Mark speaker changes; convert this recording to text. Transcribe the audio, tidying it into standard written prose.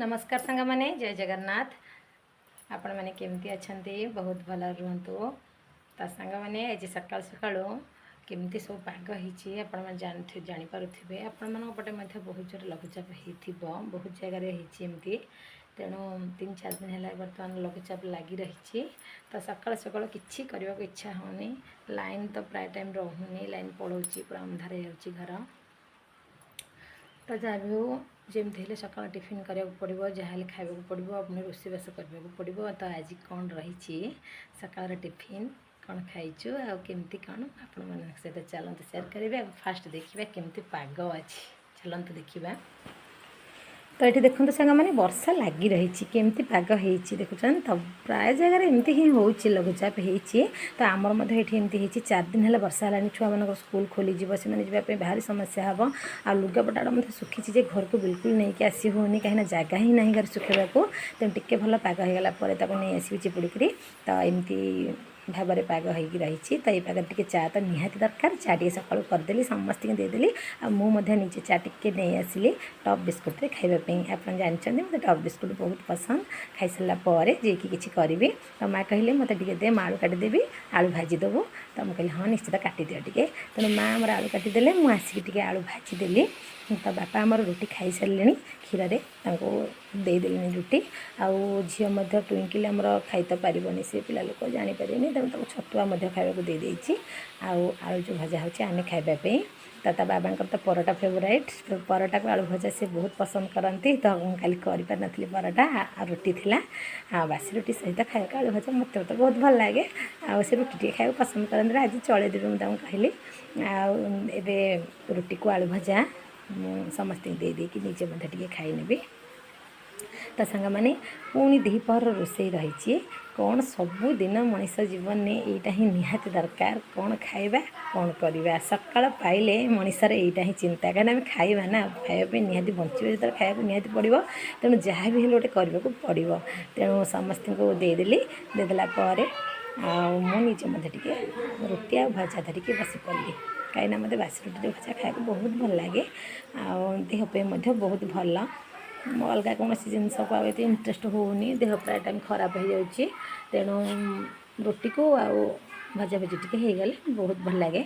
Speaker 1: ନମସ୍କାର ସାଙ୍ଗମାନେ, ଜୟ ଜଗନ୍ନାଥ। ଆପଣମାନେ କେମିତି ଅଛନ୍ତି? ବହୁତ ଭଲରେ ରୁହନ୍ତୁ। ତ ସାଙ୍ଗମାନେ, ଆଜି ସକାଳୁ ସକାଳୁ କେମିତି ସବୁ ପାଗ ହେଇଛି ଆପଣମାନେ ଜାଣିପାରୁଥିବେ। ଆପଣମାନଙ୍କ ପଟେ ମଧ୍ୟ ବହୁତ ଜୋରେ ଲଘୁଚାପ ହେଇଥିବ, ବହୁତ ଜାଗାରେ ହେଇଛି ଏମିତି। ତେଣୁ 3-4 ଦିନ ହେଲା ବର୍ତ୍ତମାନ ଲଘୁଚାପ ଲାଗି ରହିଛି। ତ ସକାଳୁ ସକାଳୁ କିଛି କରିବାକୁ ଇଚ୍ଛା ହେଉନି। ଲାଇନ୍ ତ ପ୍ରାୟ ଟାଇମ୍ ରହୁନି, ଲାଇନ୍ ପଳାଉଛି, ପୁରା ଅନ୍ଧାର ହେଇଯାଉଛି ଘର। ତ ଯାହା ବି ହଉ, ଯେମିତି ହେଲେ ସକାଳ ଟିଫିନ୍ କରିବାକୁ ପଡ଼ିବ, ଯାହା ହେଲେ ଖାଇବାକୁ ପଡ଼ିବ, ପୁଣି ରୋଷେଇବାସ କରିବାକୁ ପଡ଼ିବ। ତ ଆଜି କ'ଣ ରହିଛି ସକାଳର ଟିଫିନ୍, କ'ଣ ଖାଇଛୁ ଆଉ କେମିତି କ'ଣ, ଆପଣମାନଙ୍କ ସହିତ ଚାଲନ୍ତୁ ସେୟାର କରିବେ। ଆଉ ଫାଷ୍ଟ ଦେଖିବା କେମିତି ପାଗ ଅଛି, ଚାଲନ୍ତୁ ଦେଖିବା। ତ ଏଠି ଦେଖନ୍ତୁ ସାଙ୍ଗମାନେ, ବର୍ଷା ଲାଗି ରହିଛି। କେମିତି ପାଗ ହେଇଛି ଦେଖୁଛନ୍ତି ତ? ପ୍ରାୟ ଜାଗାରେ ଏମିତି ହିଁ ହେଉଛି, ଲଘୁଚାପ ହେଇଛି। ତ ଆମର ମଧ୍ୟ ଏଠି ଏମିତି ହେଇଛି। 4 ଦିନ ହେଲା ବର୍ଷା ହେଲାଣି। ଛୁଆମାନଙ୍କର ସ୍କୁଲ ଖୋଲିଯିବ, ସେମାନେ ଯିବା ପାଇଁ ଭାରି ସମସ୍ୟା ହେବ। ଆଉ ଲୁଗାପଟାଟା ମଧ୍ୟ ଶୁଖିଛି ଯେ ଘରକୁ ବିଲକୁଲ ନେଇକି ଆସି ହେଉନି, କାହିଁକିନା ଜାଗା ହିଁ ନାହିଁ ଘରେ ଶୁଖେଇବାକୁ। ତେଣୁ ଟିକେ ଭଲ ପାଗ ହେଇଗଲା ପରେ ତାକୁ ନେଇ ଆସିବି ଚିପୁଡ଼ିକିରି। ତ ଏମିତି ଭାବରେ ପାଗ ହେଇକି ରହିଛି। ତ ଏଇ ପାଗରେ ଟିକେ ଚା ତ ନିହାତି ଦରକାର। ଚା ଟିକେ ସକାଳୁ କରିଦେଲି, ସମସ୍ତଙ୍କୁ ଦେଇଦେଲି ଆଉ ମୁଁ ମଧ୍ୟ ନିଜେ ଚା ଟିକେ ନେଇ ଆସିଲି ଟପ୍ ବିସ୍କୁଟ୍ରେ ଖାଇବା ପାଇଁ। ଆପଣ ଜାଣିଛନ୍ତି, ମୋତେ ଟପ୍ ବିସ୍କୁଟ୍ ବହୁତ ପସନ୍ଦ। ଖାଇସାରିଲା ପରେ ଯାଇକି କିଛି କରିବି। ତ ମା କହିଲେ, "ମୋତେ ଟିକେ ଦେ, ମୁଁ ଆଳୁ କାଟିଦେବି, ଆଳୁ ଭାଜି ଦେବୁ।" ତ ମୁଁ କହିଲି, "ହଁ, ନିଶ୍ଚିତ କାଟିଦିଅ ଟିକେ।" ତେଣୁ ମା ଆମର ଆଳୁ କାଟିଦେଲେ, ମୁଁ ଆସିକି ଟିକେ ଆଳୁ ଭାଜିଦେଲି। ତ ବାପା ଆମର ରୁଟି ଖାଇସାରିଲେଣି କ୍ଷୀରରେ, ତାଙ୍କୁ ଦେଇଦେଲିଣି ରୁଟି। ଆଉ ଝିଅ ମଧ୍ୟ ଟୁଇଙ୍କିଲ୍ ଆମର ଖାଇ ତ ପାରିବନି, ସେ ପିଲା ଲୋକ, ଜାଣିପାରିବନି। ତେଣୁ ତାକୁ ଛତୁଆ ମଧ୍ୟ ଖାଇବାକୁ ଦେଇଦେଇଛି। ଆଉ ଆଳୁ ଯେଉଁ ଭଜା ହେଉଛି ଆମେ ଖାଇବା ପାଇଁ। ତ ତା ବାବାଙ୍କର ତ ପରଟା ଫେଭରାଇଟ୍। ପରଟାକୁ ଆଳୁ ଭଜା ସେ ବହୁତ ପସନ୍ଦ କରନ୍ତି। ତ ମୁଁ କାଲି କରିପାରିନଥିଲି ପରଟା, ଆଉ ରୁଟି ଥିଲା। ଆଉ ବାସି ରୁଟି ସହିତ ଖାଇବାକୁ ଆଳୁ ଭଜା ମୋତେ ତ ବହୁତ ଭଲ ଲାଗେ। ଆଉ ସେ ରୁଟି ଟିକେ ଖାଇବାକୁ ପସନ୍ଦ କରନ୍ତି, ଆଜି ଚଳେଇଦେବେ, ମୁଁ ତାଙ୍କୁ କହିଲି। ଆଉ ଏବେ ରୁଟିକୁ ଆଳୁ ଭଜା ମୁଁ ସମସ୍ତଙ୍କୁ ଦେଇ ଦେଇକି ନିଜେ ମଧ୍ୟ ଟିକେ ଖାଇନେବି। ତ ସାଙ୍ଗମାନେ, ପୁଣି ଦ୍ୱିପହର ରୋଷେଇ ରହିଛି। କ'ଣ ସବୁଦିନ ମଣିଷ ଜୀବନରେ ଏଇଟା ହିଁ ନିହାତି ଦରକାର, କ'ଣ ଖାଇବା, କ'ଣ କରିବା। ସକାଳ ପାଇଲେ ମଣିଷର ଏଇଟା ହିଁ ଚିନ୍ତା, କାହିଁକିନା ଆମେ ଖାଇବା ନା, ଖାଇବା ପାଇଁ ନିହାତି ବଞ୍ଚିବା ଯେତେବେଳେ ଖାଇବାକୁ ନିହାତି ପଡ଼ିବ। ତେଣୁ ଯାହା ବି ହେଲେ ଗୋଟେ କରିବାକୁ ପଡ଼ିବ। ତେଣୁ ସମସ୍ତଙ୍କୁ ଦେଇଦେଲି। ଦେଇଦେଲା ପରେ ଆଉ ମୁଁ ନିଜେ ମଧ୍ୟ ଟିକେ ରୁଟି ଆଉ ଭଜା ଧରିକି ବସି ପଡ଼ିଲି, କାହିଁକିନା ମୋତେ ବାସି ରୁଟିରେ ଭଜା ଖାଇବାକୁ ବହୁତ ଭଲ ଲାଗେ ଆଉ ଦେହ ପାଇଁ ମଧ୍ୟ ବହୁତ ଭଲ। ମୁଁ ଅଲଗା କୌଣସି ଜିନିଷକୁ ଆଉ ଏତେ ଇଣ୍ଟରେଷ୍ଟ ହେଉନି, ଦେହ ପ୍ରାୟ ଟାଇମ୍ ଖରାପ ହେଇଯାଉଛି। ତେଣୁ ରୁଟିକୁ ଆଉ ଭଜା ଭଜି ଟିକେ ହେଇଗଲେ ବହୁତ ଭଲ ଲାଗେ।